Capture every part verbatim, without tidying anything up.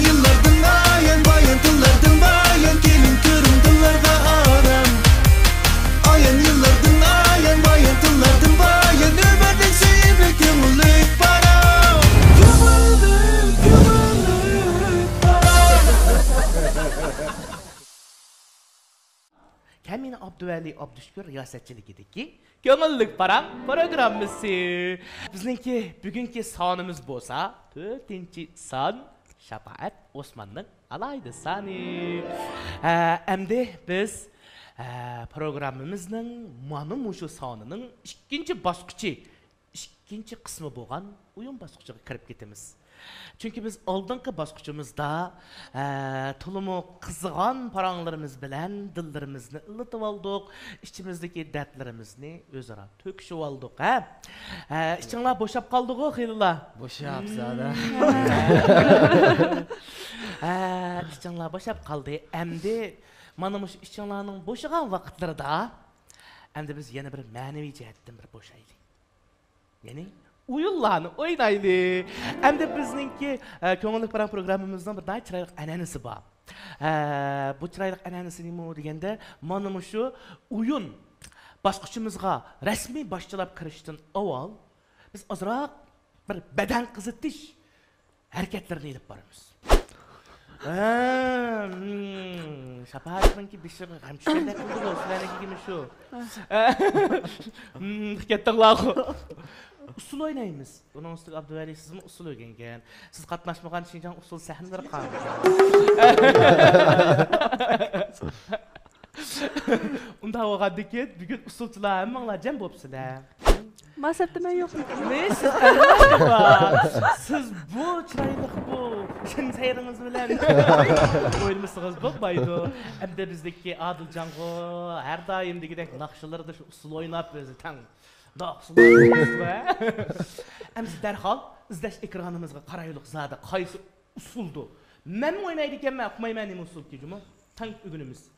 يىللاردىن ئايان، بايان تىللاردىن بايان، كېلىڭ كۆرۈڭ دىللارغا ئارام. ئايان يىللاردىن ئايان، بايان تىللاردىن بايان، ئۆمۈرنى سۆيۈملۈك كۆڭۈللۈك پاراڭ. كۆڭۈللۈك، كۆڭۈللۈك پاراڭ. كەمىنە ئابدۇۋەلى ئابدۇشۈكۈر رىياسەتچىلىكىدىكى كۆڭۈللۈك پاراڭ پروگراممىسى. بىزنىڭكى بۈگۈنكى سانىمىز بولسا تۆتىنچى سان، شاپائەت ئوسماننىڭ ئالاھىدە سانى. ھە، ئەمدى بىز، ھە، پروگراممىمىزنىڭ مانا مۇشۇ سانىنىڭ ئىككىنچى باسقۇچى، ئىككىنچى قىسمى بولغان ئويۇن باسقۇچىغا كىرىپ كېتىمىز. چۈنكى بىز ئالدىنقى باسقۇچىمىزدا، ئە، تولىمۇ قىزغان پاراڭلىرىمىز بىلەن دىللىرىمىزنى ئىللىتىۋالدۇق، ئىچىمىزدىكى دەردلىرىمىزنى ئۆزئارا تۆكۈشۈۋالدۇق، ھە؟ ئە، ئىچىڭلار بوشاپ قالدىغۇ خېلىلا. بوشاپ زادە. ئە، ئىچىڭلار بوشاپ قالدى. ئەمدى مانا مۇشۇ ئىچىڭلارنىڭ بوشىغان ۋاقىتلىرىدا ئەمدى بىز يەنە بىر مەنىۋى جەھەتتىن بىر بوشايلى. يەنى ئويۇنلارنى ئوينايلى. ئەمدى بىزنىڭكى، ئە، كۆڭۈللۈك پاراڭ پروگراممىمىزنىڭ بىر ناھايىتى چىرايلىق ئەنئەنىسى بار. ئە، بۇ چىرايلىق ئەنئەنىسى نېمە دېگەندە، مانا مۇشۇ ئويۇن باسقۇچىمىزغا رەسمىي باشچىلاپ كىرىشتىن ئاۋۋال بىز ئازراق بىر بەدەن قىزىتىش ھەرىكەتلىرىنى ئېلىپ بارىمىز. ھە، مم، شاپائەتنىڭكى بېشىغا غەم چۈشكەندەك قىلدىغۇ، سىلەرنىڭكىمۇ شۇ. مم، كەتتىڭلارغۇ. ئۇسسۇل ئوينايمىز. بۇنىڭ ئۈستىگە ئابدۇۋەلى سىزمۇ ئۇسسۇل ئۆگەنگەن. سىز قاتناشمىغان شىنجاڭ ئۇسسۇل سەھنىلىرى قالمىغان. ئۇنداق بولغاندىكىن بۈگۈن ئۇسسۇلچىلار ھەممىڭلار جەم بوپسىلەر. ماسەپتە مەن يوقمىكىن؟ نېمە سىز ئەلۋەتتە بار. سىز بۇ چىرايلىق بۇ شىنسەيرىڭىز بىلەن ئوينىمىسىڭىز بولمايدۇ. ئەمدى بىزدىكى ئادىلجانغۇ ھەر دائىم دېگۈدەك ناخشىلىرىدا شۇ ئۇسسۇل ئويناپ ئۆزى تەڭ. ئەمدى دەرھال ئىزدەش ئېكرانىمىزغا قارايلۇق زادى قايسى ئۇسسۇلدۇ؟ مەنمۇ ئوينايدىكەنمەن، ئۇقمايمەن نېمە ئۇسسۇلكى جۇمۇ. تەڭ ئۆگىنىمىز.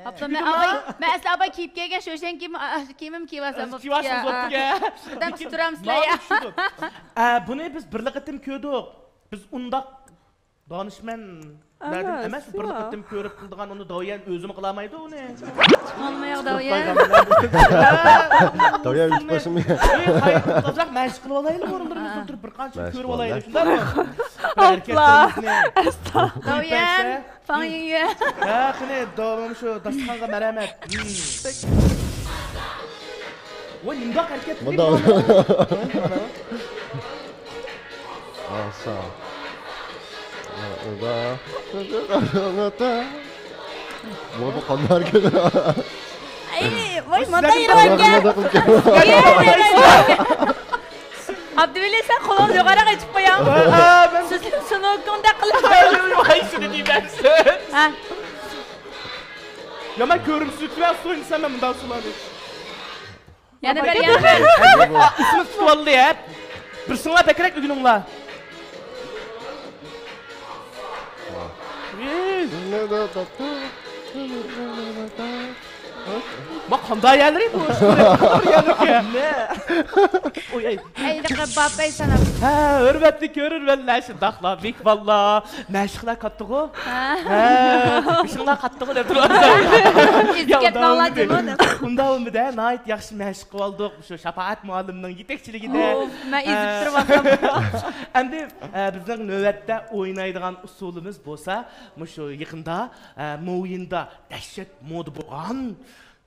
ئاپا، مەن ئاپا، مەن ئەسلى ئاپا كىيىپ كەلگەن شوشەن كىيىم، ئا، كىيىمىم كىيىۋالسام بوپتۇ. كىيىۋالسىڭىز بوپتۇ. بىردەم قىستۇرامسىلەر يا. ئە، بۇنى بىز بىرلا قېتىم كۆردۇق. بىز ئۇنداق دانىشمەنلەردىن ئەمەس، بىرلا قېتىم كۆرۈپ قىلىدىغان، ئۇنى داۋيەن ئۆزىمۇ قىلالمايدۇ ئۇنى. قىلالمايدۇ داۋيەن. داۋيەن ئۆز بېشىمنى. ئازراق مەشىق قىلىپ ئالايلى، ئورۇنلىرىمىزدا تۇرۇپ بىر قانچە كۆرۈپ ئالايلى، شۇنداقمۇ؟ بىر ھەرىكەتلىرىمىزنى قويۇپ بەرسە. داۋيەن. فاڭ يىڭيۈەن. ھە، قېنى، داۋام شۇ داستىخانغا مەرھەمەت. ۋاي، مۇنداق ھەرىكەت. مۇنداق. ئاسا. بۇ قانداق ھەرىكەت؟ ئەي، ۋاي، مۇنداق يېرىۋەتكەن. ئابدۇۋەلى، سەن قولۇڭنى يۇقىرىراق ئېچىپ قويۇڭ. سىزنىڭ سۇنۇكۇڭدەك قىلىپ قويۇڭ. ھە. يا، مەن كۆرۈمسىزلىك بىلەن سۇ ئوينىسام، مەن مۇنداق سۇلارنى. يەنە بىر، يەنە بىر. ئىسمىنى تۇتۇۋالدى، ھە. بىرسىڭلار بەكرەك ئۆگىنىڭلار. ما قانداق يەرلىرى بۇ؟ يەرلىرى. ئوي، ئەي. ئەي، دىققەت باپەي سانا. ھە، ھۆرمەتلىك كۆرۈرمەنلەر، شۇنداقلا مېھمانلار، مەشىقلەر قاتتىغۇ؟ ھە. ھە، ئىشىڭلار قاتتىغۇ دەپ تۇرۇۋاتىمەن. ئېزىپ كەتمەڭلار جۇمۇ دەپ. ئۇنداق بولمىدى، ناھايىتى ياخشى مەشىق قىلىۋالدۇق. شۇ شاپائەت مۇئەللىمنىڭ يېتەكچىلىكىدە. ئوف، مەن ئېزىپ تۇرۇۋاتىمەن. ئەمدى، ئە، بىزنىڭ نۆۋەتتە ئوينايدىغان ئۇسسۇلىمىز بولسا، مۇشۇ يېقىندا، ئە، مويىندا دەھشەت مودا بولغان،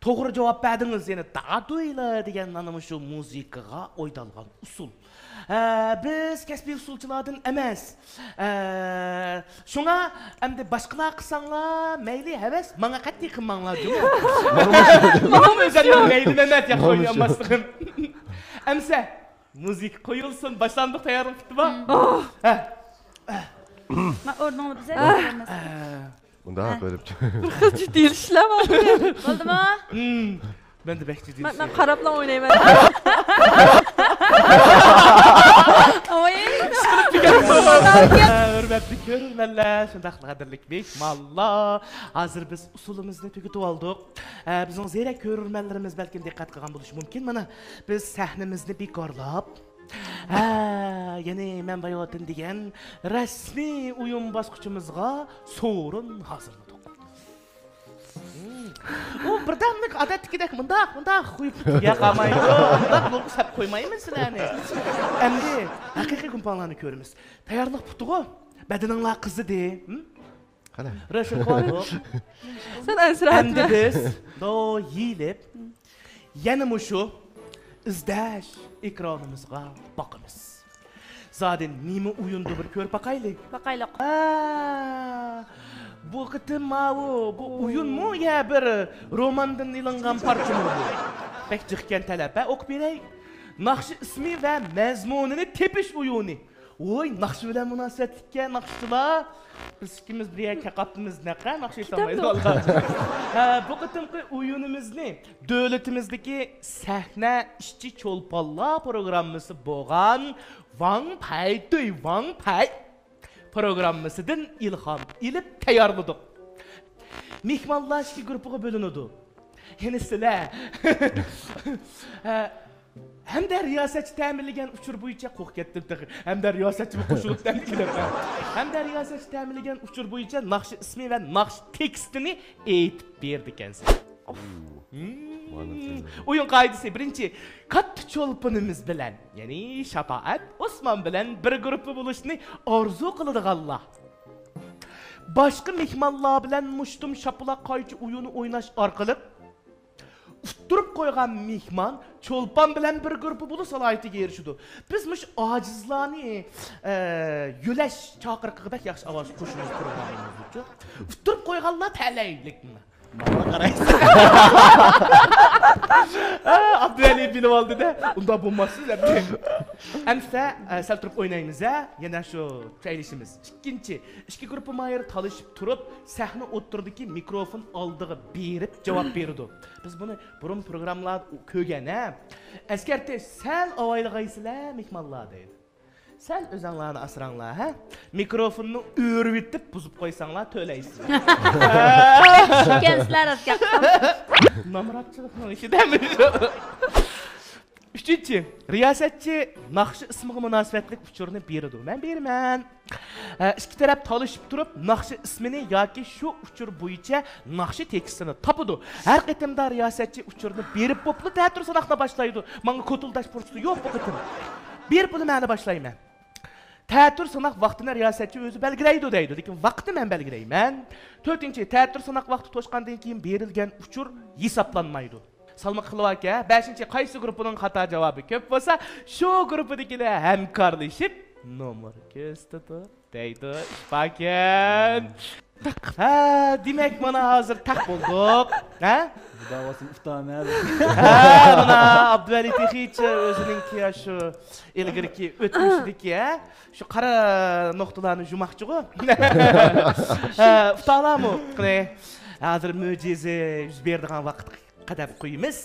توغرا جاۋاب بەردىڭىز، يەنى دادۇيلا دېگەن مانا مۇشۇ مۇزىكىغا ئويدالغان ئۇسسۇل. ئە، بىز كەسپىي ئۇسسۇلچىلاردىن ئەمەس. ئە، شۇڭا ئەمدى باشقىلار قىلساڭلار مەيلى، ھەۋەس، ماڭا قەتئىي قىلماڭلار جۇمۇ. ماڭا ئۆزۈمنىڭ مەيلىم ئەمەس، ياخشى ئوينىيالماسلىقىم. ئەمسە مۇزىكا قويۇلسۇن، باشلاندۇق، تەييارلىق پۈتتىمۇ؟ ھە. مەن ئورنۇڭنى بۇزاي. ئۇنداق قىلىپ. بىر خىل جىددىيلىشىشلەر بار. بولدىمۇ؟ مەن دە بەك جىددىي. مەن، مەن قاراپلا ئوينايمەن. ئوي. ھۆرمەتلىك كۆرۈرمەنلەر، شۇنداقلا قەدىرلىك مېھمانلار. ھازىر بىز ئۇسسۇلىمىزنى تۈگىتىۋالدۇق. ئە، بىزنىڭ زېرەك كۆرۈرمەنلىرىمىز بەلكىم دىققەت قىلغان بولۇشى مۇمكىن. مانا، بىز سەھنىمىزنى بىكارلاپ، ھە، يەنى مەن باياتىن دېگەن رەسمىي ئويۇن باسقۇچىمىزغا سورۇن ھازىرلىدۇق. ئۇ بىردەملىك ئادەتتىكىدەك مۇنداق، مۇنداق قويۇپ تۇرۇپ ياقالمايدۇ. مۇنداق لوگو سەپ قويمايمىز سىلەرنى. ئەمدى ھەقىقىي گۇمپاڭلارنى كۆرىمىز. تەييارلىق پۈتتىغۇ؟ بەدىنىڭلار قىزىدى. ھىم؟ قانا. رەشىد قويدۇق. سەن ئەنسىرەپ. ئەمدى بىز دو يېيىلىپ، يەنە مۇشۇ ئىزدەش ئېكرانىمىزغا باقىمىز. زادى نېمە ئويۇندۇ، بىر كۆرۈپ باقايلى. باقايلىق. ھە، بۇ قېتىم ماۋۇ، بۇ ئويۇنمۇ يا بىر روماندىن ئېلىنغان پارچىمۇ بۇ؟ بەك جىقكەن تەلەپ، ھە، ئوقۇپ بېرەي. ناخشا ئىسمى ۋە مەزمۇنىنى تېپىش ئويۇنى. ۋوي، ناخشا بىلەن مۇناسىۋەتلىككەن ناخشىچىلار. بىز ئىككىمىز بىر يەرگە كەپ قاپتىمىز، نەقە ناخشا ئېيتالمايدۇ. ھە، بۇ قېتىمقى ئويۇنىمىزنى دۆلىتىمىزدىكى سەھنە ئىشچى چولپانلار پروگراممىسى بولغان ۋاڭ پەي تۈي ۋاڭ پەي پروگراممىسىدىن ئىلھام ئېلىپ تەييارلىدۇق. مېھمانلار ئىككى گۇرۇپپىغا بۆلۈنىدۇ. يەنى سىلەر. ھە، ھەمدە رىياسەتچى تەمىنلىگەن ئۇچۇر بويىچە، قورقۇپ كەتتىم تېخى. ھەمدە رىياسەتچىمۇ قوشۇلۇپ تەمكىلەپ. ھەمدە رىياسەتچى تەمىنلىگەن ئۇچۇر بويىچە ناخشا ئىسمى ۋە ناخشا تېكىستىنى ئېيتىپ بېرىدىكەنسىز. مم. ئويۇن قائىدىسى: بىرىنچى، كاتتا چولپىنىمىز بىلەن، يەنى شاپائەت ئوسمان بىلەن بىر گۇرۇپپا بولۇشنى ئارزۇ قىلىدىغانلار باشقا مېھمانلار بىلەن مۇشتۇم شاپىلاق قايچا ئويۇنى ئويناش ئارقىلىق ئۇتتۇرۇپ قويغان مېھمان چولپان بىلەن بىر گۇرۇپپا بولۇش سالاھىيىتىگە ئېرىشىدۇ. بىز مۇشۇ ئاجىزلارنى، ئە، يۆلەش چاقىرىقىغا بەك ياخشى ئاۋاز قوشىمىز پروگراممىمىزدىچۇ. ئۇتتۇرۇپ قويغانلار تەلەيلىك. ماڭا قارايسىز. ئابدۇۋەلى بىلىۋالدى-دە، ئۇنداق بولماسسىز ئەمدى. ئەمسە، ئە، سەل تۇرۇپ ئوينايمىز ھە، يەنە شۇ تەيلىشىمىز. ئىككىنچى، ئىككى گۇرۇپپا ماھىرى تالىشىپ تۇرۇپ، سەھنە ئوتتۇرىدىكى مىكروفون ئالدىغا بېرىپ جاۋاب بېرىدۇ. بىز بۇنى بۇرۇن پروگراممىلاردا كۆرگەن ھە. ئەسكەرتىش، سەل ئاۋايلىغايسىلەر مېھمانلار دەيدۇ. سەل ئۆزۈڭلارنى ئاسراڭلار ھە. مىكروفوننى ئۆرۈۋېتىپ بۇزۇپ قويساڭلار تۆلەيسىز. ئىكەنسىلەر راست گەپ. نامراتچىلىقنىڭ ئىچىدە مۇشۇ. ئۈچىنچى، رىياسەتچى ناخشا ئىسمىغا مۇناسىۋەتلىك ئۇچۇرنى بېرىدۇ. مەن بېرىمەن. ئە، ئىككى تەرەپ تالىشىپ تۇرۇپ، ناخشا ئىسمىنى ياكى شۇ ئۇچۇر بويىچە ناخشا تېكىستىنى تاپىدۇ. ھەر قېتىمدا رىياسەتچى ئۇچۇرنى بېرىپ بوپلا تەتۈر ساناقنى باشلايدۇ. ماڭا كوتۇلداش پۇرسىتى يوق بۇ قېتىم. بېرىپلا مەنلا باشلايمەن. تەتۈر ساناق ۋاقتىنى رىياسەتچى ئۆزى بەلگىلەيدۇ دەيدۇ، لېكىن ۋاقىتنى مەن بەلگىلەيمەن. تۆتىنچى، تەتۈر ساناق ۋاقتى توشقاندىن كېيىن بېرىلگەن ئۇچۇر ھېسابلانمايدۇ. سالماق قىلىۋاكە. بەشىنچى، قايسى گۇرۇپپىنىڭ خاتا جاۋابى كۆپ بولسا، شۇ گۇرۇپپىدىكىلەر ھەمكارلىشىپ نومۇر كۆرسىتىدۇ دەيدۇ. ئىش باركەن. ھە، دېمەك، مانا ھازىر تەق بولدۇق. ھە؟ خۇدا بولسۇن، ئۇتامەن. ھە، مانا ئابدۇۋەلى تېخىچە ئۆزىنىڭكى شۇ ئىلگىرىكى ئۆتمۈشىدىكى، ھە، شۇ قارا نۇقتىلارنى يۇماقچىغۇ. ھە، ئۇتالامۇ؟ قېنى، ھازىر مۆجىزە يۈز بېرىدىغان ۋاقىتقا قەدەم قويىمىز.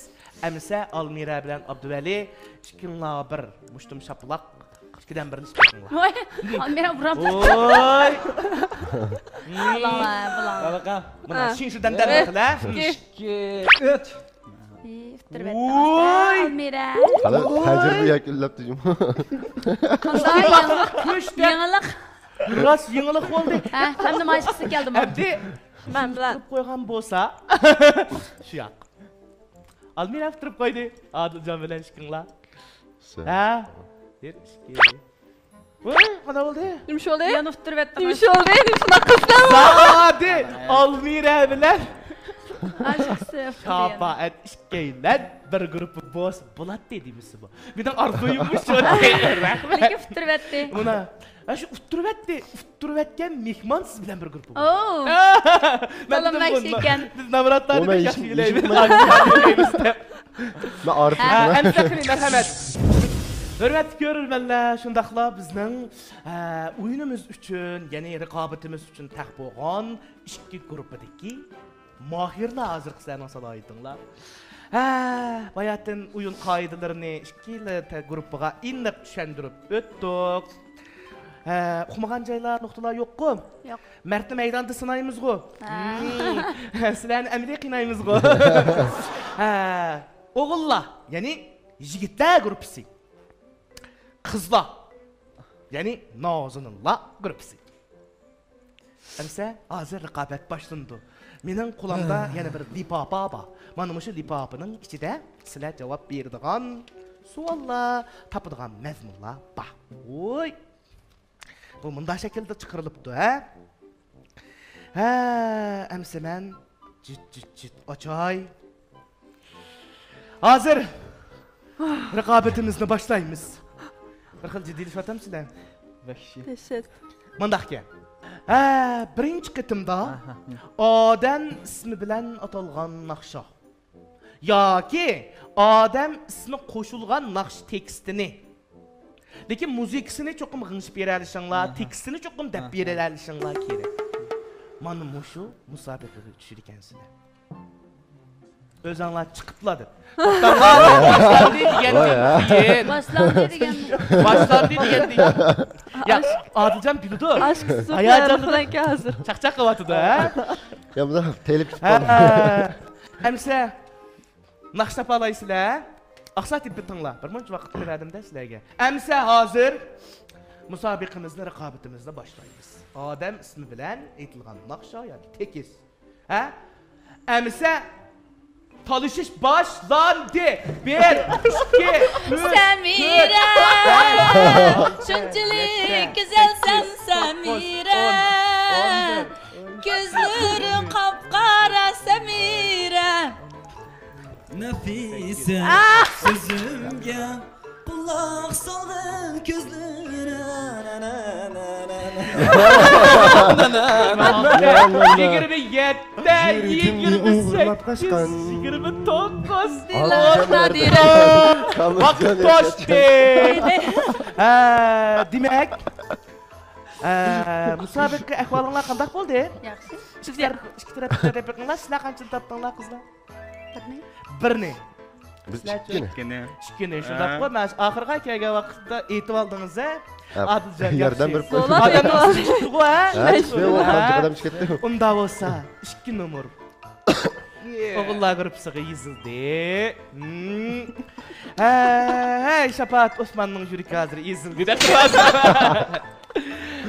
ئەمىسە ئالمىرە بىلەن ئابدۇۋەلى ئىككىڭلار بىر مۇشتۇم شاپىلاق، ئىككىدىن بىرنى ئىچىپ بېقىڭلار. ۋاي، ئالمىرە بۇرام. ۋوي. بۇلاڭلار، بۇلاڭلار. قاراقا. مانا ئا. شىڭشىدەن دەم ئە. بېقىڭلار. ئىككى. ئىككى، ئۈچ. ئى، ئۇتتۇرۇۋەتتى ۋوي. ئالمىرە. قالا، تەجرىبە يەكۈنلەپتۇ جۇمۇ. قانداق يېڭىلىق؟ كۈچتە. يېڭىلىق. راست يېڭىلىق بولدى. ھە، ھەمدە مايسىقسى كەلدىمۇ؟ ئەمدى ئەمدى قىلىپ قويغان بولسا، شۇ ياق. ئالمىرا ئۇتتۇرۇپ قويدى. ئادىلجان بىلەن ئىككىڭلار. ھە؟ بىر، ئىككى. ۋاي، قانداق بولدى؟ نېمە ئىش بولدى؟ يەنە ئۇتتۇرۇۋەتتىڭىز. نېمە ئىش بولدى؟ نېمە شۇنداق قىلسام؟ زادى ئالمىرا بىلەن شاپائەت ئىككىيلەن بىر گۇرۇپپا بولسا بولاتتى دېمىسىمۇ. مېنىڭ ئارزۇيۇممۇ شۇ. رەھمەت. لېكىن ئۇتتۇرۇۋەتتى. مانا، ھە، شۇ ئۇتتۇرۇۋەتتى. ئۇتتۇرۇۋەتكەن مېھمان سىز بىلەن بىر گۇرۇپپا بولدى. ئوو. مەن بالام دېدىم، بەك بۇ، شېكەن. بىز نامراتلارنى بەك ياخشى ئويلايمىز، ئاجىزلارنى ئويلايمىز دەپ. مەن ئارتۇق. ھە، ئەمىسە قېنى، مەرھەمەت. ھۆرمەتلىك كۆرۈرمەنلەر، شۇنداقلا بىزنىڭ، ئە، ئويۇنىمىز ئۈچۈن، يەنى رىقابىتىمىز ئۈچۈن تەق بولغان ئىككى گۇرۇپپىدىكى ماھىرلار ھازىرقى سىلەرنىڭ سالاھىيىتىڭلار. ھە، باياتىن ئويۇن قائىدىلىرىنى ئىككىلا تە-، گۇرۇپپىغا ئېنىق چۈشەندۈرۈپ ئۆتتۇق. ھە، ئۇقمىغان جايلار، نۇقتىلار يوققۇ؟ يوق. مەردنى مەيداندا سىنايمىزغۇ؟ ھە. ھىم. سىلەرنى ئەمەلىي قىينايمىزغۇ؟ ھە، ئوغۇللار، يەنى يىگىتلەر گۇرۇپپىسى. قىزلار، يەنى نازۇنۇنلار گۇرۇپپىسى. ئەمسە ھازىر رىقابەت باشلىنىدۇ. مېنىڭ قولۇمدا يەنە بىر لىپاپا بار. مانا مۇشۇ لىپاپىنىڭ ئىچىدە سىلەر جاۋاب بېرىدىغان سوئاللار، تاپىدىغان مەزمۇنلار بار. ۋوي. بۇ مۇنداق شەكىلدە چىقىرىلىپتۇ، ھە؟ ھە، ئەمسە مەن جىت، جىت، جىت ئاچاي. ھازىر رىقابىتىمىزنى باشلايمىز. بىر خىل جىددىيلىشىۋاتامسىلەر؟ ۋەھشىي. دەھشەت. مۇنداقكەن. ھە، بىرىنچى قېتىمدا ئادەم ئىسمى بىلەن ئاتالغان ناخشا. ياكى ئادەم ئىسمى قوشۇلغان ناخشا تېكىستىنى. لېكىن مۇزىكىسىنى چوقۇم غىڭشىپ بېرەلىشىڭلار، تېكىستىنى چوقۇم دەپ بېرەلىشىڭلار كېرەك. مانا مۇشۇ مۇسابىقىگە چۈشىدىكەنسىلەر. ئۆزۈڭلار چىقىپلا دەپ. توختاڭلار، باشلاندى دېگەندىن كېيىن. باشلاندى دېگەن. باشلاندى دېگەندىن كېيىن. يا، ئادىلجان بىلىدۇ. ئاشقا سۇ ھاياجانلىنىپ تەييارلىق قىلىۋاتىدۇ، ھە؟ يا، بۇنداق تېلىپ ھە، كېتىپ قالدى. ئەمسە ناخشا تاپالايسىلەر. ئاقسا تېپىپ بېرىڭلار. بىر مۇنچە ۋاقىت بەردىم-دە سىلەرگە. ئەمسە ھازىر مۇسابىقىمىزنى، رىقابىتىمىزنى باشلايمىز. ئادەم ئىسمى بىلەن ئېيتىلغان ناخشا ياكى تېكىست. ھە؟ ئەمسە تالىشىش باشلاندى. بىر، ئىككى، ئۈچ، سەمىرە، تۆت، بەش، شۇنچىلىك ئالتە، گۈزەلسەن، سەككىز، توققۇز، سەمىرە. ئون، ئون بىر، ئون ئىككى، كۆزلىرىڭ قاپقارا، سەمىرە. نەفىسە، ئاھ! سۆزۈمگە قۇلاق سالغىن كۆزلىرىڭ. يىگىرمە يەتتە، يىگىرمە سەككىز، يىگىرمە توققۇز، ئون. ۋاقىت توشتى. ھە، دېمەك، ئە، مۇسابىقە ئەھۋالىڭلار قانداق بولدى؟ ياخشى. ئىككى تەرەپ، ئىككى تەرەپ، تەرەپ بېقىڭلار. سىلەر قانچىنى تاپتىڭلار، قىزلار؟ بىرنى. بىرنى. بىز سىلەر ئىككىنى. ئىككىنى. ئىككىنى، شۇنداققۇ؟ ھە. مانا شۇ ئاخىرغا كەلگەن ۋاقىتتا ئېيتىۋالدىڭىز، ھە؟ ھە، ئادىلجان ياردەم ياخشى. بېرىپ قويسىڭىز. ئادەم ناخشا ئېيتىدىغۇ، ھە؟ ھە، شۇ ھە. ئادەم چىقىپ كەتتى. ئۇنداق بولسا، ئىككى نومۇر. ئوغۇللار گۇرۇپپىسىغا يېزىلدى. ھە، ھەي، شاپائەت ئوسماننىڭ يۈرىكى ھازىر ئېزىلدى دەپ تۇرىسىز.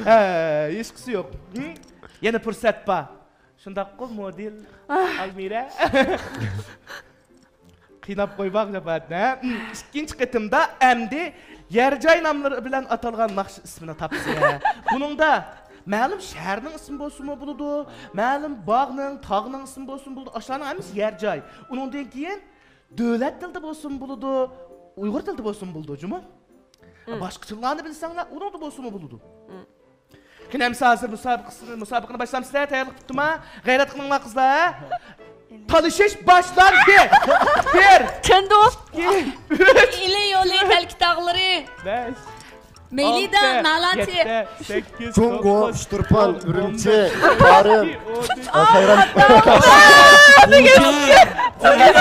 ھە، ھېچقىسى يوق. يەنە پۇرسەت بار. شۇنداققۇ، مودېل ئالمىرە؟ قىيناپ قويماڭ، شاپائەتنى، ھە؟ ئىككىنچى قېتىمدا ئەمدى يەر جاي ناملىرى بىلەن ئاتالغان ناخشا ئىسمىنى تاپسىلەر. بۇنىڭدا مەلۇم شەھەرنىڭ ئىسمى بولسىمۇ بولىدۇ، مەلۇم باغنىڭ، تاغنىڭ ئىسمى بولسىمۇ بولىدۇ. ئاشۇلارنىڭ ھەممىسى يەر جاي. ئۇنىڭدىن كېيىن دۆلەت تىلىدا بولسىمۇ بولىدۇ، ئۇيغۇر تىلىدا بولسىمۇ بولىدۇ، جۇمۇ؟ باشقا تىللارنى بىلسەڭلار، ئۇنىڭدا بولسىمۇ بولىدۇ. قېنى، ئەمسە ھازىر مۇسابىقىسىنى، مۇسابىقىنى باشلامسىلەر؟ تەييارلىق پۈتتىما؟ غەيرەت قىلىڭلار، قىزلار. تالىشىش باشلاندى. بىر، چېندۇ، ئىككى، ئۈچ، ئىلى يولى، تەلكە تاغلىرى، بەش، مەيلىدان، ئالتە، نالاتى، يەتتە، سەككىز، جۇڭگو، توققۇز، ئۇچتۇرپان، ئون، ئۈرۈمچى، ئون بىر، تارىم، ئون ئىككى، ئون ئۈچ، ئون تۆت، ئون بەش،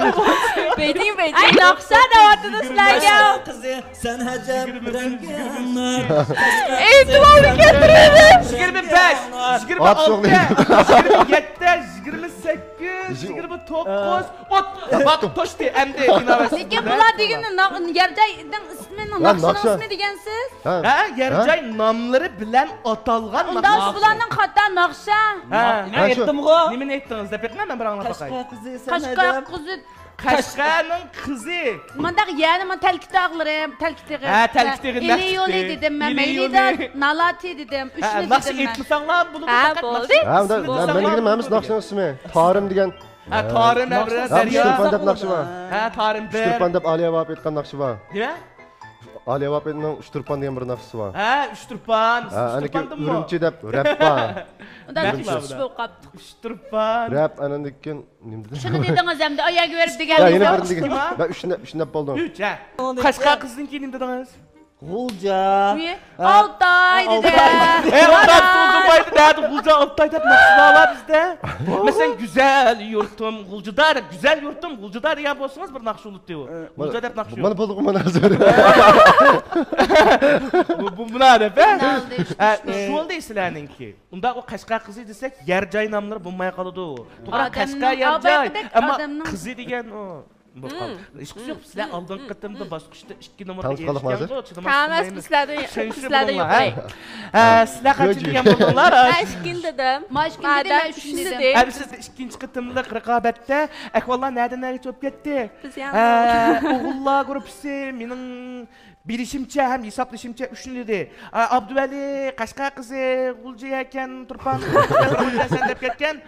ئون ئالتە، بېيجىڭ، بېيجىڭ. ئەي، ناخشا دەۋاتىدۇ سىلەرگە. قىزى. سەن ئەجەب رەڭگىڭ نۇر. ئېيتىۋالدى كەلتۈرۈۋېرىڭ. يىگىرمە بەش، يىگىرمە ئالتە، يىگىرمە يەتتە، يىگىرمە سەككىز، يىگىرمە توققۇز، ئوتتۇز. ۋاقىت توشتى، ئەمدى ئىناۋەت سىزگە. لېكىن بۇلار دېگىنى يەر جاينىڭ ئىسمىنىڭ ناخشىنىڭ ئىسمى دېگەنسىز. ھە، يەر جاي ناملىرى بىلەن ئاتالغان ناخشا. ئۇنداق بۇلارنىڭ خاتا ناخشا. ھە. مەن ئېيتتىمغۇ. نېمىنى ئېيتتىڭىز دەپ بېقىڭ، مەن بىراڭلار باقاي. قەشقەر قىزى، سەن قەشقەر قىزى. قەشقەرنىڭ قىزى. مانداق يەنى مانا تەلكە تاغلىرى، تەلكە تېغى. ھە، تەلكە تېغى، ئىلى يولى دېدىم مەن، مەيلىدان، نالاتى دېدىم، ئۈچنى دېدىم مەن. ناخشا ئېيتمىساڭلار بولىدۇ، ھە، بولدى. ھە، مەن دېگىنىم ھەممىسى ناخشىنىڭ ئىسمى. تارىم دېگەن. ھە، تارىم، ھە، بىر دەريا. ئۇچتۇرپان دەپ ناخشا بار. ھە، تارىم بىر. ئۇچتۇرپان دەپ ئالىيە بار، ئېيتقان ناخشا بار. نېمە؟ ئالىيە ۋاپىنىڭ ئۈچ تۇرپان دېگەن بىر ناخشىسى بار. ھە، ئۈچ تۇرپان. ھە، ئۈچ ئەنىكى تۇرپاندىنمۇ؟ ئۈرۈمچى دەپ رەپ بار. ئۇنداق ئۈرۈمچى. ئىش بولۇپ قاپتۇ. ئۈچ تۇرپان. رەپ، ئاناندىن كېيىن نېمە دېدىم؟ شۇنى دېدىڭىز ئەمدى، ئاياگە بېرىپ دېگەن. يا، يەنە بىرنى دېگىن. مەن ئۈچنى، ئۈچنى دەپ بولدۇم. ئۈچ، ھە. قەشقەر قىزنىڭكى نېمە دېدىڭىز؟ غۇلجا. ئۈي، ھە. ئالتاي دېدى. ئالتاي. ئەي، ئۇنداق سوزۇلمايدۇ، نەدە غۇلجا، ئالتاي دەپ ناخشىلار بار بىزدە. مەسىلەن، گۈزەل يۇرتۇم غۇلجىدا دەپ، گۈزەل يۇرتۇم غۇلجىدا دېگەن بولسىڭىز بىر ناخشا بولاتتى ئۇ. ئە، غۇلجا دەپ ناخشا مانا يوق. بولدىغۇ مانا ھازىر. بۇ، بۇ، مۇنا دەپ، ھە؟ ئە، شۇ بولدى سىلەرنىڭكى. ئۇنداق ئۇ قەشقەر قىزى دېسەك، يەر جاي ناملىرى بولماي قالىدۇ. توغرا، ئادەمنىڭ قەشقەر يەر جاي، ئەمما قىزى دېگەن ئۇ. بولۇپ قالدى. ھېچقىسى يوق، سىلەر ئالدىنقى قېتىمدا باسقۇچتا ئىككى نومۇرغا ئېرىشكەنغۇ، چىدىماس. تەڭ قالدۇق ھازىر. سىلەردە، سىلەردە يوق. ھە، سىلەر قانچە دېگەن بولدۇڭلار؟ مەن ئىككىنى دېدىم. مەن ئىككىنى دېدىم، مەن ئۈچنى دېدىم. ھە، بىز ئىككىنچى قېتىملىق رىقابەتتە ئەھۋاللار نەدىن نەگىچە بولۇپ كەتتى؟ بىز يەنە ھە، ئوغۇللار گۇرۇپپىسى مېنىڭ بىلىشىمچە ھەم ھېسابلىشىمچە ئۈچنى دېدى. ئابدۇۋەلى، قەشقەر قىزى، غۇلجا يەكەن، تۇرپان، سەن دەپ كەتكەن.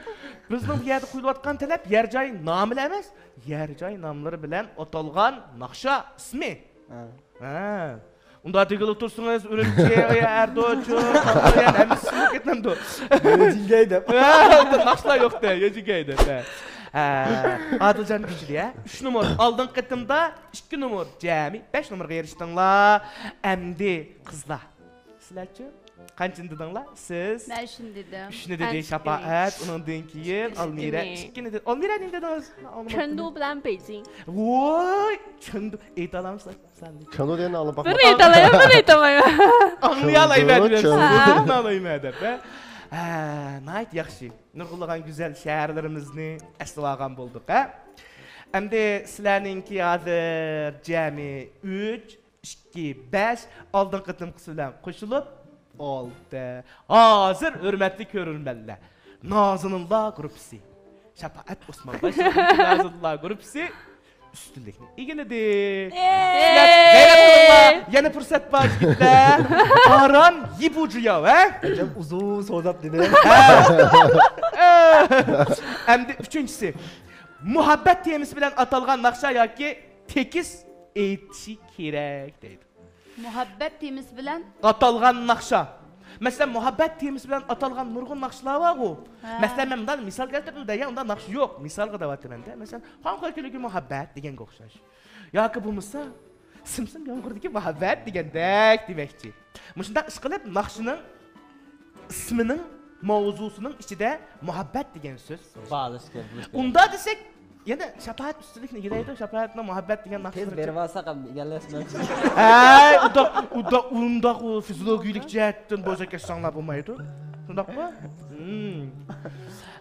بىزنىڭ بۇ يەردە قويۇلۇۋاتقان تەلەپ يەر جاي نامىلا ئەمەس، يەر جاي ناملىرى بىلەن ئاتالغان ناخشا ئىسمى. ھە. ھە. ئۇنداق دېگىلى تۇرسىڭىز، ئۈرۈمچى، ئەردوچۇ، ھەممىسى سىزنىڭ كېتىمدۇ. يۆجىگەي دەپ. ھە، ناخشىلار يوق دە، يۆجىگەي دەپ. ھە. ھە. ئادىلجان كۈچلۈك، ھە؟ ئۈچ نومۇر ئالدىنقى قېتىمدا، ئىككى نومۇر جەمئىي بەش نومۇرغا ئېرىشتىڭلار. ئەمدى قىزلار. سىلەرچۇ؟ قانچىنى دېدىڭلار؟ سىز؟ مەن ئۈچنى دېدىم. ئۈچنى دېدى شاپائەت، ئۈچ. ئۇنىڭدىن كېيىن ئالمىرە ئىككىنى. ئىككىنى دېدى. ئالمىرە نېمە دېدىڭىز؟ چېندۇ بىلەن بېيجىڭ. ۋوي، چېندۇ. ئېيتالامسىز؟ چېندۇ دېگەننى ئاڭلاپ باقمىدىم. بىر ئېيتالايمەن، بىر ئېيتالايمەن. ئاڭلىيالايمەن دېدىم. چېندۇ. ئاڭلايمەن دەپ. ھە، ناھايىتى ياخشى. نۇرغۇنلىغان گۈزەل شەھەرلىرىمىزنى ئەسلىۋالغان بولدۇق، ھە؟ ئەمدى سىلەرنىڭكى ھازىر جەمئىي ئۈچ، ئىككى، بەش، ئالدىنقى قېتىمقىسى بىلەن قوشۇلۇپ، ئالتە. ھازىر، ھۆرمەتلىك كۆرۈرمەنلەر، نازىنىنلار گۇرۇپپىسى، شاپائەت ئوسمانباي نازىنىنلار گۇرۇپپىسى ئۈستۈنلۈكنى ئىگىلىدى. سىلەر غەيرەت قىلىڭلار، يەنە پۇرسەت بار، يىگىتلەر. ئاران يىبۇجياۋ، ھە؟ ئەجەب ئۇزۇن سوزاپ دېدى. ئەمدى ئۈچىنچىسى، مۇھەببەت تېمىسى بىلەن ئاتالغان ناخشا ياكى تېكىست ئېيتىشى كېرەك دەيدۇ. مۇھەببەت تېمىسى بىلەن ئاتالغان ناخشا. مەسىلەن، مۇھەببەت تېمىسى بىلەن ئاتالغان نۇرغۇن ناخشىلار بارغۇ. ھە. مەسىلەن، مەن مۇنداق مىسال كەلتۈردۈم دە، يا ئۇنداق ناخشا يوق. مىسالغا دەۋاتىمەن-دە. مەسىلەن، خۇاڭخۇەكىلىكى مۇھەببەت دېگەنگە ئوخشاش. ياكى بولمىسا، سىمسىم يامغۇردىكى مۇھەببەت دېگەندەك دېمەكچى. مۇشۇنداق ئىشقىلىپ، ناخشىنىڭ ئىسمىنىڭ، ماۋزۇسىنىڭ ئىچىدە مۇھەببەت دېگەن سۆز. باغلىشىش كېرەك، بولۇش كېرەك. ئۇنداق دېسەك، يەنە شاپائەت ئۈستۈنلۈكنى ئىگىلەيدۇ، شاپائەتنىڭ مۇھەببەت دېگەن ناخشىسى. تېز بېرىۋالساق ھەم ئىگىلەشمەيمىز. ھەي، ئۇنداق، ئۇنداق، ئۇنداق ئۇ فىزىولوگىيىلىك جەھەتتىن بوزەك ئەتسەڭلار بولمايدۇ. شۇنداقمۇ؟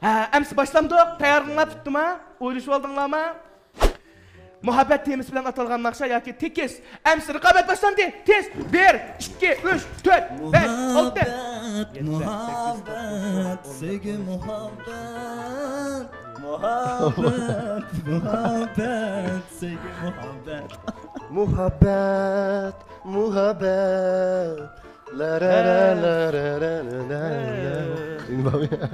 ھە، ئەمسە باشلامدۇق. تەييارلىقىڭلار پۈتتىمۇ؟ ئويلىشىۋالدىڭلارمۇ؟ مۇھەببەت تېمىسى بىلەن ئاتالغان ناخشا ياكى تېكىست. ئەمسە رىقابەت باشلاندى. تېز! بىر، ئىككى، ئۈچ، تۆت، بەش، ئالتە. مۇھەببەت، مۇھەببەت، سۆيگۈ مۇھەببەت. مۇھەببەت، مۇھەببەت، سۆيگۈ مۇھەببەت. مۇھەببەت، مۇھەببەت. لا لا لا لا لا لا لا لا.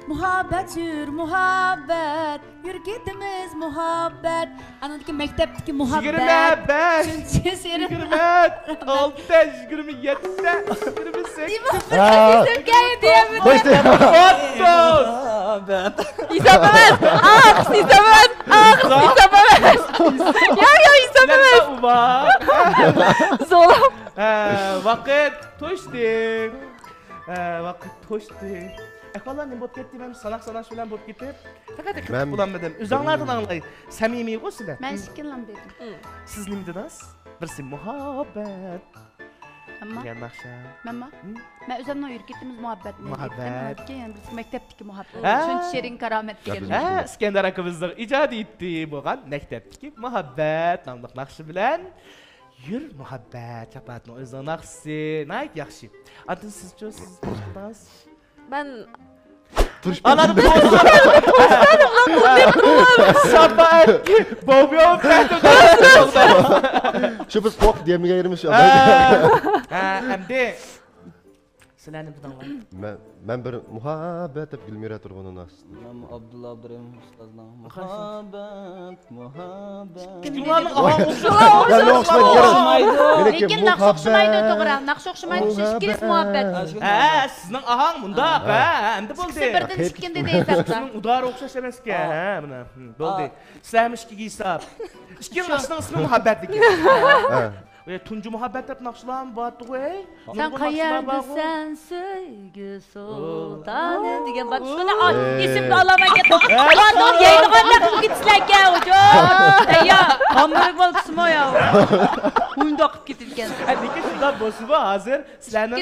مۇھەببەت يۈر، مۇھەببەت، يۈر كېتىمىز، مۇھەببەت. ئانىڭدىكى مەكتەپتىكى مۇھەببەت. يىگىرمە بەش. ئۈچىنچى سىنىپ. يىگىرمە ئالتە، يىگىرمە يەتتە، يىگىرمە سەككىز. ھېسابلىماس. ئاغرىق، ھېسابلىماس. ئاغرىق، ھېسابلىماس. ياق، ياق، ھېسابلىماس. زولا. ھە، ۋاقىت توشتى. ھە، ۋاقىت توشتى. ئەھۋاللار نېمە بولۇپ كەتتى؟ مەن ساناق ساناش بىلەن بولۇپ كېتىپ، پەقەت قىلىپ بولالمىدىم. ئۆزۈڭلاردىن ئاڭلاي. سەمىمىيغۇ سىلەر. مەن ئىككىلام دېدىم. سىز نېمە دېدىڭىز؟ بىرسى مۇھەببەت. ئەمما دېگەن ناخشا. مەنما؟ مەن ئۆزۈمنىڭ يۈر كېتىمىز مۇھەببەتنى دېدىم. مۇھەببەت. كېيىن بىرسى مەكتەپتىكى مۇھەببەت. ھە؟ شۇنچە شېرىن كارامەت دېگەن. ھە، ئىسكەندەر ئاكىمىزنىڭ ئىجادىيىتى بولغان مەكتەپتىكى مۇھەببەت ناملىق ناخشا بىلەن يۈر مۇھەببەت، شاپائەتنىڭ ئۆزىنىڭ ناخشىسى. ناھايىتى ياخشى. ئاندىن سىزچۇ، سىز نېمە قىلدىڭىز؟ مەن تۇرۇش ئانادا توسۇپ. شاپائەتكە بوبيو. شۇ بىز قوق دېمىگەن يېرىمىز شۇ. ھە، ھە، ئەمدى. سىلەرنى بىلدىڭلار. مەن، مەن بىر مۇھەببەت دەپ گۈلمىرا تۇرغۇننىڭ ناخشىسىنى. مەن ئابدۇللا ئابدۇرېھىم ئۇستازنىڭ مۇھەببەت، مۇھەببەت. ئىككىڭلارنىڭ ئاھاڭ ئوخشاش. لېكىن ناخشا ئوخشىمايدۇ، توغرا. ناخشا ئوخشىمايدۇ، ئىككىلىسى مۇھەببەت. ھە، سىزنىڭ ئاھاڭ مۇنداق، ھە، ئەمدى بولدى. ئىككىسى بىردىن چىققىن دېدى ھېسابتا. سىزنىڭ ئۇدارى ئوخشاش ئەمەسكەن، ھە، مانا، بولدى. سىلەرمۇ ئىككىگە ھېساب. ئىككىڭ ناخشىنىڭ ئىسمى مۇھەببەت ئىكەن. ئە، تۇنجى مۇھەببەت دەپ ناخشىلارمۇ بارتىغۇ، ھەي؟ سەن قەيەردە سەن سۆيگۈ سۇلتانىم دېگەن بار. شۇنى ئېسىمگە ئالالماي كەتتىم. بارنىڭ يەيدىغانلار قىلىپ كېتىسىلەركەن، ھۇجۇم. ئەييا، قاممىرىك بولۇپسىمۇ يا؟ مۇنداق قىلىپ كېتىدىكەن. لېكىن شۇنداق بولسىمۇ ھازىر سىلەرنىڭ،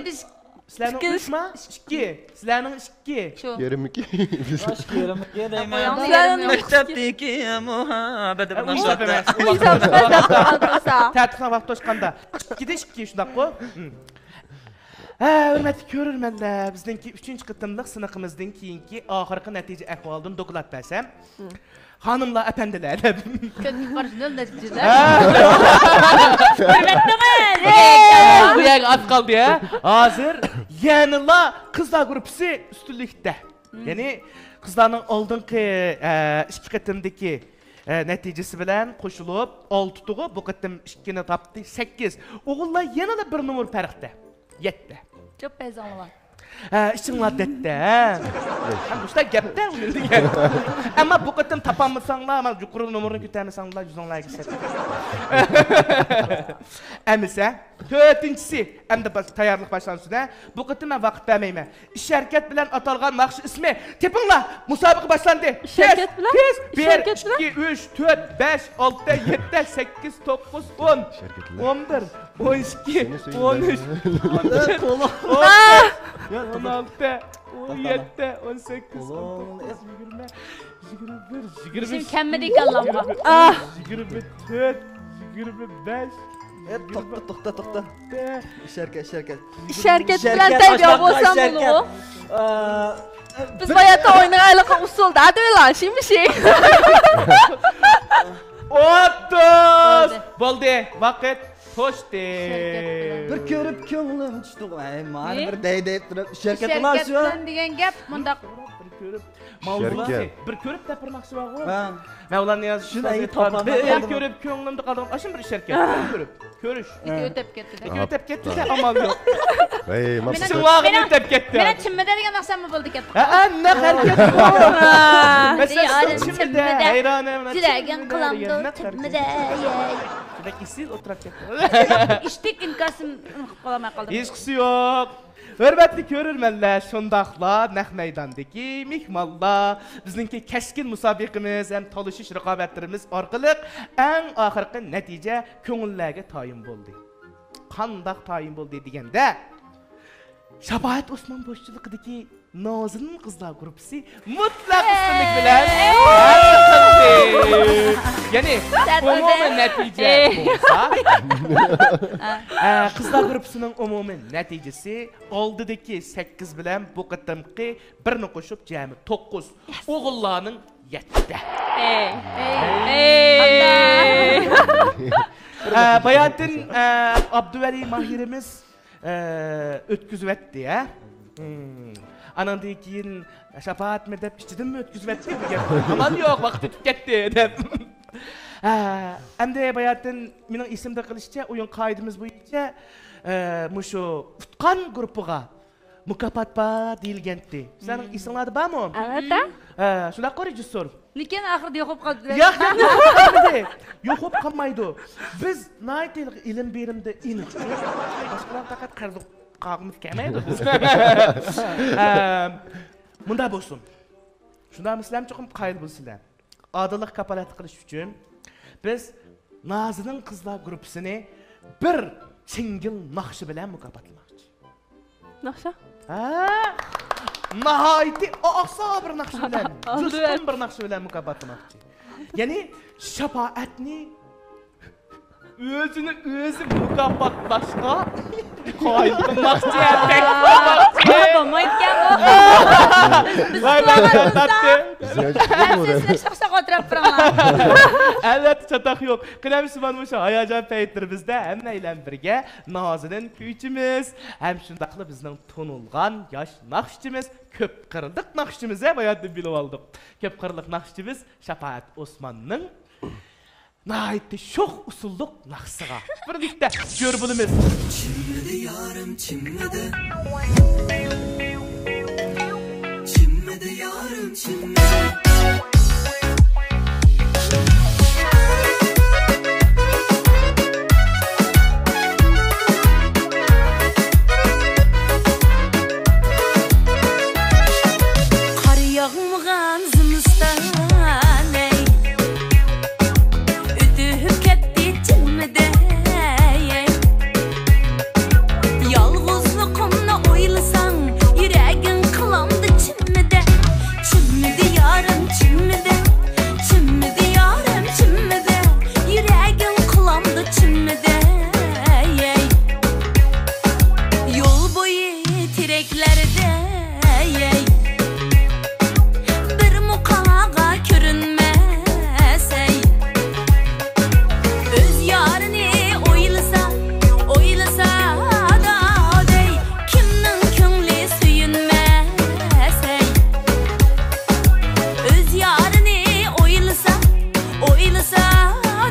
سىلەرنىڭ ئۈچ ما؟ ئىككى. سىلەرنىڭ ئىككى. شۇ. يېرىم ئىككى. ئىككى دەيمەن. مەكتەپتىكى مۇھەببەت. تەتۈرسە ۋاقىت توشقاندا. ئىككىدە ئىككى شۇنداققۇ؟ ھە، ھۆرمەتلىك كۆرۈرمەنلەر، بىزنىڭكى ئۈچىنچى قېتىملىق سىنىقىمىزدىن كېيىنكى ئاخىرقى نەتىجە ئەھۋالىدىن دوكلات بەرسەم. خانىملار، ئەپەندىلەر دەپ. كۆتۈرۈپ بارىش نۆل نەتىجىلەر. ھۆرمەتلىمىز. بۇ يەرگە ئاز قالدى، ھە؟ ھازىر يەنىلا قىزلار گۇرۇپپىسى ئۈستۈنلۈكتە. يەنى قىزلارنىڭ ئالدىنقى، ئە، ئىككى قېتىمدىكى، ئە، نەتىجىسى بىلەن قوشۇلۇپ ئالتە تۇغۇ، بۇ قېتىم ئىككىنى تاپتى، سەككىز. ئوغۇللار يەنىلا بىر نومۇر پەرقتە، يەتتە. چوپ پەيزاڭلار. ھە، ئىچىڭلار دەتتە، ھە. ھە، مۇشۇنداق گەپتە ئۇنىڭ دېگەن. ئەمما بۇ قېتىم تاپالمىساڭلار، مانا يۇقىرى نومۇرنى كۆتەرمىسەڭلار، يۈزۈڭلارگە سەت. ئەمىسە، تۆتىنچىسى، ئەمدى باش-، تەييارلىق باشلانسۇن، ھە. بۇ قېتىم مەن ۋاقىت بەرمەيمەن. ئىش ھەرىكەت بىلەن ئاتالغان ناخشا ئىسمى. تېپىڭلار، مۇسابىقە باشلاندى. تېز، تېز. بىر، ئىككى، ئۈچ، تۆت، بەش، ئالتە، يەتتە، سەككىز، توققۇز، ئون. ئون بىر، ئون ئىككى، ئون ئۈچ، ئون تۆت، ئون ئالتە، ئون يەتتە، ئون سەككىز، ئون توققۇز، يىگىرمە، يىگىرمە بىر، يىگىرمە ئۈچ، كەممىدى كاللامغا. يىگىرمە تۆت، يىگىرمە بەش. توختا، توختا، توختا. ئىش ھەرىكەت، ئىش ھەرىكەت. ئىش ھەرىكەت بىلەن تەييار بولسام بولىدۇ. بىز باياتتا ئوينىغانلىقى ئۇسسۇلدا دېۋىلا، شىمشىك. ئوتتۇز. بولدى، ۋاقىت توشتى. بىر كۆرۈپ كۆڭلۈم چۈشتى. ھەي، مانا بىر دەي دەي تۇرۇپ، ئىش ھەرىكەت بىلەن دېگەن گەپ مۇنداق. بىر كۆرۈپ، ماۋزۇسى بىر كۆرۈپ دەپ بىر ناخشا بارغۇ. مەۋلان نىياز ئۇستاز ئېيتقان، بىر كۆرۈپ كۆڭلۈمدە قالدىغان، ئاشۇ بىر ئىش ھەرىكەت. بىر كۆرۈپ. كۆرۈش. ئىككى ئۆتەپ كەتتى. ئىككى ئۆتەپ كەتتى، ئامال يوق. ۋەي، ماپسىز. شۇڭلارغىمۇ ئۆتەپ كەتتى. مېنىڭ چىممىدە دېگەن ناخشاممۇ بولدى كەتتى. ھە، نەق ھەرىكەت. مەسىلەن، چىممىدە، ھەيرانە، يۈرەگىڭ قىلامدۇ تۈرمىدە. بەك ئېسىل ئولتۇراپ كەتتى. ئىشتىك ئىنكاسىم قىلالماي قالدىم. ھېچقىسى يوق. ھۆرمەتلىك كۆرۈرمەنلەر، شۇنداقلا نەق مەيداندىكى مېھمانلار، بىزنىڭكى كەسكىن مۇسابىقىمىز ھەم تالىشىش رىقابەتلىرىمىز ئارقىلىق ئەڭ ئاخىرقى نەتىجە كۆڭۈللەرگە تايىن بولدى. قانداق تايىن بولدى دېگەندە، شاپائەت ئوسمان باشچىلىقىدىكى نازىنىن قىزلار گۇرۇپپىسى مۇتلەق ئۈستۈنلۈك بىلەن ھەل قىلدى. يەنى ئومۇمىي نەتىجە بولسا، ئە، قىزلار گۇرۇپپىسىنىڭ ئومۇمىي نەتىجىسى ئالدىدىكى سەككىز بىلەن بۇ قېتىمقى بىرنى قوشۇپ جەمئىي توققۇز، ئوغۇللارنىڭ يەتتە. ئە، باياتىن، ئە، ئابدۇۋەلى ماھىرىمىز ئە، ئۆتكۈزۈۋەتتى، ھە؟ ئاناندىن كېيىن شاپائەتمۇ دەپ ئىچىدىنمۇ ئۆتكۈزۈۋەتتى دېگەن. ئامال يوق، ۋاقىت ئۆتۈپ كەتتى دەپ. ھە، ئەمدى باياتىن مېنىڭ ئېسىمدە قېلىشىچە، ئويۇن قائىدىمىز بويىچە، ئە، مۇشۇ ئۇتقان گۇرۇپپىغا مۇكاپات بار دېيىلگەنتى. سىلەرنىڭ ئېسىڭلاردا بارمۇ؟ ئەلۋەتتە. ھە، شۇنداققۇ، رېژىسسور؟ لېكىن ئاخىرىدا يوقاپ قالدى. ياق، ياق، يوقاپ قالمىدى. يوقاپ قالمايدۇ. بىز ناھايىتى ئىلىم بېرىمدە ئېنىق. باشقىلار پەقەت قەرز قاغىمىز كەلمەيدۇ بىز. ئەم، مۇنداق بولسۇن. شۇنداقمۇ، سىلەرمۇ چوقۇم قايىل بولىسىلەر. ئادىللىق كاپالەتلىك قىلىش ئۈچۈن بىز نازىنىن قىزلار گۇرۇپپىسىنى بىر سىنگىل ناخشا بىلەن مۇكاپاتلىماقچى. ناخشا؟ ھە؟ ناھايىتى ئاسا بىر ناخشا بىلەن، جۇشقۇن بىر ناخشا بىلەن مۇكاپاتلىماقچى. يەنى شاپائەتنى ئۆزىنى ئۆزى مۇكاپاتلاشقا قايىل قىلماقچى، تەكلىپ قىلماقچى. بولمايدىكەن بۇ. ۋاي، ۋاي، ۋاي، تارتتى. بىزگە ھەممىسىنى شاق-شاق ئولتۇرۇپ بېرىڭلار. ئەلۋەتتە، چاتاق يوق. قېنى، ئەمىسە مانا مۇشۇ ھاياجان پەيتلىرىمىزدە ھەممەيلەن بىرگە نازىنىن كۈيچىمىز ھەم شۇنداقلا بىزنىڭ تونۇلغان ياش ناخشىچىمىز، كۆپ قىرلىق ناخشىچىمىز، ھە، باياتىن بىلىۋالدۇق. كۆپ قىرلىق ناخشىچىمىز شاپائەت ئوسماننىڭ ناھايىتى شوخ ئۇسسۇللۇق ناخشىسىغا بىرلىكتە جۆر بولىمىز. چىممىدى يارىم، چىممىدى. چىممىدى يارىم، چىممىدى. قار ياغمىغان زىمىستان ئەي، ئۆتۈپ كەتتى چىممىدە ئەي. يالغۇزلۇقۇمنى ئويلىساڭ، يۈرەكىڭ قىلامدۇ چىممىدە. چىممىدە يارىم، چىممىدە. چىممىدە يارىم، چىممىدە. يۈرەكىڭ قىلامدۇ چىممىدە ئەي. يول بويى تېرەكلەردە ئەي، بىرمۇ قاغا كۆرۈنمەس ئەي. ئۆز يارىنى ئويلىسا، ئويلىسا دادەي، كىمنىڭ كۆڭلى سۆيۈنمەس ئەي. ئۆز يارىنى ئويلىسا، ئويلىسا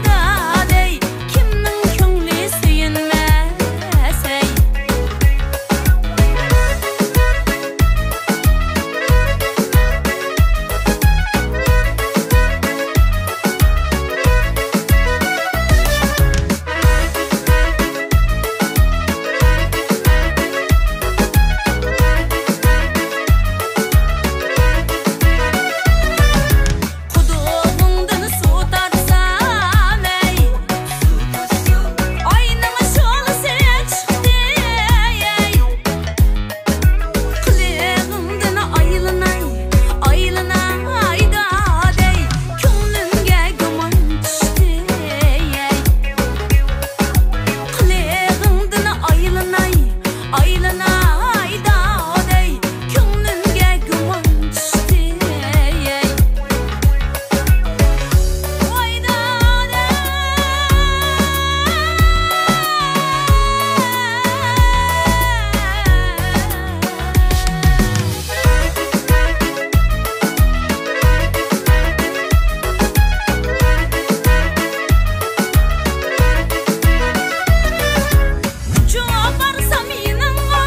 دادەي، كىمنىڭ كۆڭلى سۆيۈنمەس ئەي. قۇدۇقۇڭدىن سۇ تارتسام ئەي، ئاينىڭ شولىسى چىقتى ئەي. قىلىغىڭدىن ئايلىناي، ئايلىناي دادەي، كۆڭلۈمگە گۇمان چۈشتى ئەي. قىلىغىڭدىن ئايلىناي، ئايلىناي دادەي، كۆڭلۈمگە گۇمان چۈشتى ئەي. ۋاي دادەي. ئۇچۇپ بارسام يېنىڭغا،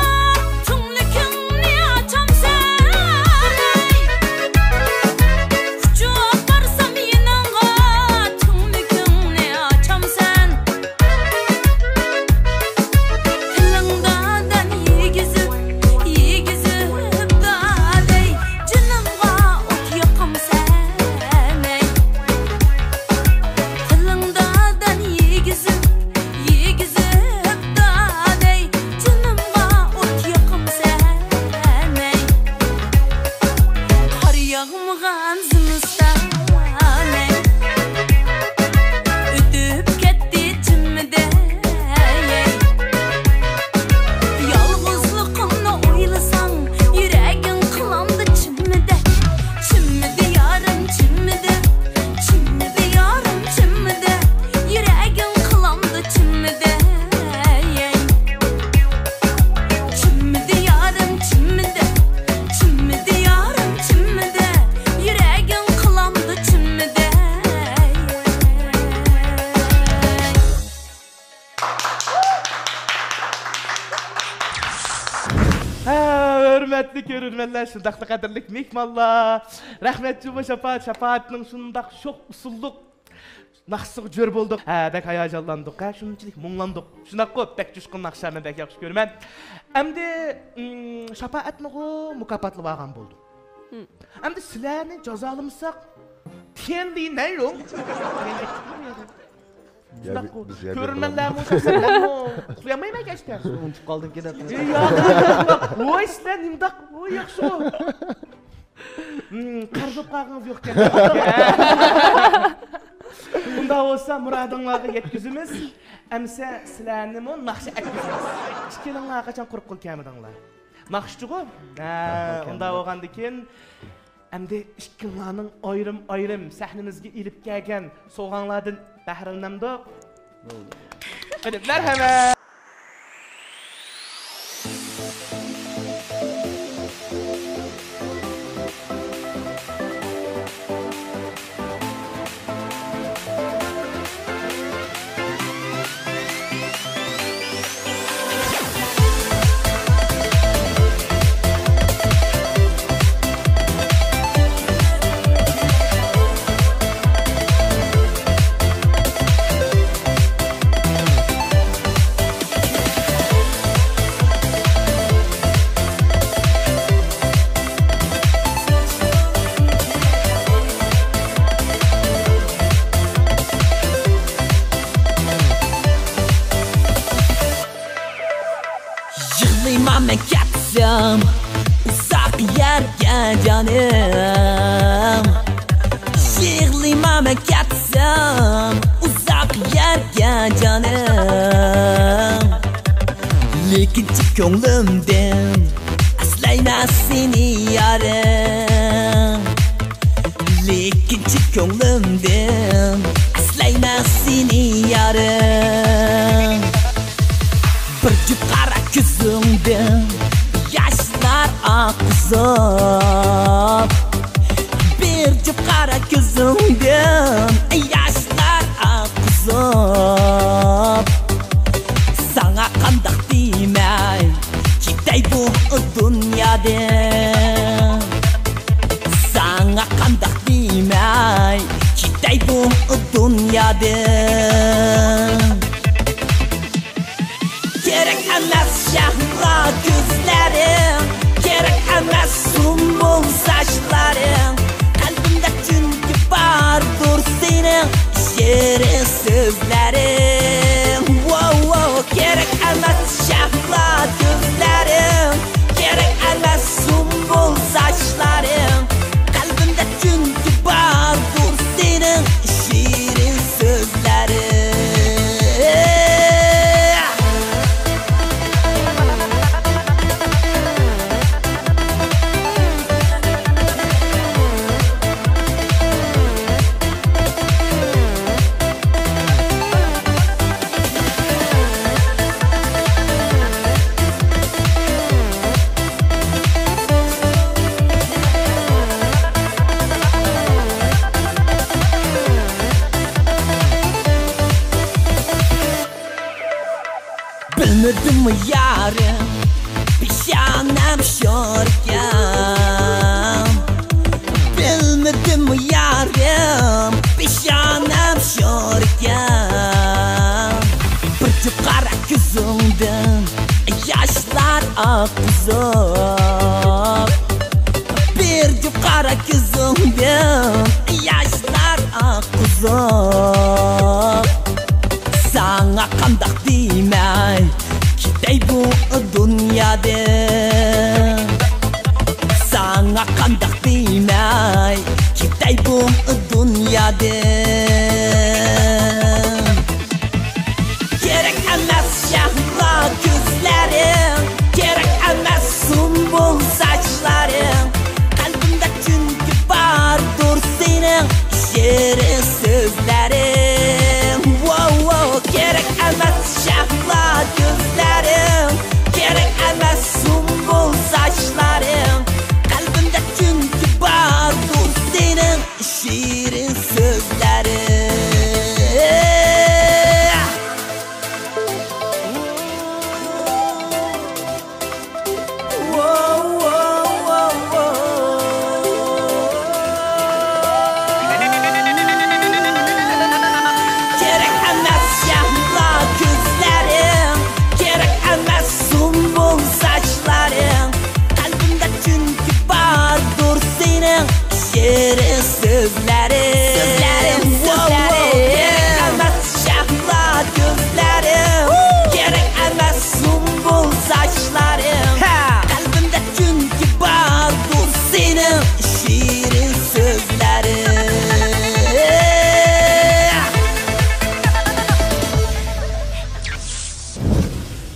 تۈڭلۈكۈڭنى ئاچامسەن ئەي. ئۇچۇپ بارسام يېنىڭغا، تۈڭلۈكۈڭنى ئاچامسەن. تىلىڭدا دان يېگۈزۈپ، يېگۈزۈپ دادەي، جېنىمغا ئوت ياقامسەن ئەي. تىلىڭدا دان يېگۈزۈپ، يېگۈزۈپ دادەي، جېنىمغا ئوت ياقامسەن ئەي. قار ياغمىغان زىمىستان ئەي، ئۆتۈپ كەتتى چىممىدە ئەي. يالغۇزلۇقۇمنى ئويلىساڭ، يۈرەكىڭ قىلامدۇ چىممىدە. چىممىدە يارىم، چىممىدە. چىممىدە يارىم، چىممىدە. يۈرەكىڭ قىلامدۇ چىممىدە ئەي. چىممىدە يارىم، چىممىدە. چىممىدە يارىم، چىممىدە. يۈرەكىڭ قىلامدۇ چىممىدە ئەي. ھە، ھۆرمەتلىك كۆرۈرمەنلەر، شۇنداقلا قەدىرلىك مېھمانلار. رەھمەت جۇمۇ شاپائەت، شاپائەتنىڭ شۇنداق شوخ ئۇسسۇللۇق ناخشىسىغا جۆر بولدۇق. ھە، بەك ھاياجانلاندۇق. ھە، شۇنچىلىك مۇڭلاندۇق. شۇنداققۇ، بەك جۇشقۇن ناخشا، مەن بەك ياخشى كۆرىمەن. ئەمدى، ئىم، شاپائەتنىغۇ مۇكاپاتلىۋالغان بولدۇق. ھىم. ئەمدى سىلەرنى جازالىمىساق، تيەن دى نەنلۇڭ؟ شۇنداققۇ، كۆرۈرمەنلەرمۇ، شەخسەن مەنمۇ ئۇخلىيالمايمەن كەچتە. ئۇنتۇپ قالدىم كېلەپ. ۋوي، سىلەر نېمىنداق، ۋوي، ياخشىغۇ. ھىم، قەرز بولۇپ قالغىڭىز يوقكەن. ئۇنداق بولسا، مۇرادىڭلارغا يەتكۈزىمىز. ئەمسە سىلەرنىمۇ ناخشا ئەتكۈزىمىز. ئىككىلىڭلار قاچان قۇرۇق قول كەلمىدىڭلار؟ ناخشىچىغۇ؟ ھە، ئۇنداق بولغاندىكىن، ئەمدى ئىككىڭلارنىڭ ئايرىم-ئايرىم سەھنىمىزگە ئېلىپ كەلگەن سوۋغاڭلاردىن بەھرىلىنەمدۇق؟ بولدى. قېنى، مەرھەمەت! يىغلىما مەن كەتسەم ئۇزاق يەرگە جانىم. يىغلىما مەن كەتسەم ئۇزاق يەرگە جانىم. لېكىن چىن كۆڭلۈمدىن ئەسلەيمەن سېنى يارىم. لېكىن چىن كۆڭلۈمدىن ئەسلەيمەن سېنى يارىم. بىر جۈپ قارا كۆزۈڭدىن ياشلار ئاققۇزۇپ، بىر جۈپ قارا كۆزۈڭدىن ياشلار ئاققۇزۇپ، ساڭا قانداق دېمەي كېتەي بۇ دۇنيادىن؟ ساڭا قانداق دېمەي كېتەي بۇ دۇنيادىن؟ كېرەك ئەمەس شەھلا كۆزلىرىڭ، كېرەك ئەمەس سۇمبۇل ساچلىرىڭ، قەلبىمدە چۈنكى باردۇر سېنىڭ شېرىن سۆزلىرىڭ. ۋو، ۋو، كېرەك ئەمەس شەھلا كۆزلىرىڭ، كېرەك ئەمەس سۇمبۇل ساچلىرىڭ، قەلبىمدە چۈنكى باردۇر سېنىڭ شېرىن سۆزلىرىڭ. بىلمىدىممۇ يارىم، پېشانەم شوركەن؟ بىلمىدىممۇ يارىم، پېشانەم شوركەن؟ بىر جۈپ قارا كۆزۈڭدىن ياشلار ئاققۇزۇپ، بىر جۈپ قارا كۆزۈڭدىن ياشلار ئاققۇزۇپ، ساڭا قانداق دېمەي كېتەي بۇ دۇنيادىن؟ ساڭا قانداق دېمەي كېتەي بۇ دۇنيادىن؟ كېرەك ئەمەس شەھلا كۆزلىرىڭ، كېرەك ئەمەس سۇمبۇل ساچلىرىڭ، قەلبىمدە چۈنكى باردۇر سېنىڭ شېرىن سۆزلىرىڭ. ۋو، ۋو، كېرەك ئەمەس شەھلا كۆزلىرىڭ، كېرەك ئەمەس سۇمبۇل ساچلىرىڭ، قەلبىمدە چۈنكى باردۇر سېنىڭ شېرىن سۆزلىرىڭ. كېرەك ئەمەس شەھلا كۆزلىرىڭ، كېرەك ئەمەس سۇمبۇل ساچلىرىڭ، قەلبىمدە چۈنكى باردۇر سېنىڭ شېرىن سۆزلىرىڭ. سۆزلىرىڭ، سۆزلىرىڭ. كېرەك ئەمەس شەھلا كۆزلىرىڭ، كېرەك ئەمەس سۇمبۇل ساچلىرىڭ، ھە، قەلبىمدە چۈنكى باردۇر سېنىڭ شېرىن سۆزلىرىڭ.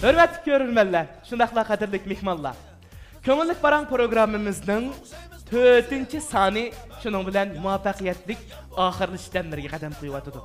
ھۆرمەتلىك كۆرۈرمەنلەر، شۇنداقلا قەدىرلىك مېھمانلار. كۆڭۈللۈك پاراڭ پروگراممىمىزنىڭ تۆتىنچى سانى شۇنىڭ بىلەن مۇۋەپپەقىيەتلىك ئاخىرلىشىش دەملىرىگە قەدەم قويۇۋاتىدۇ.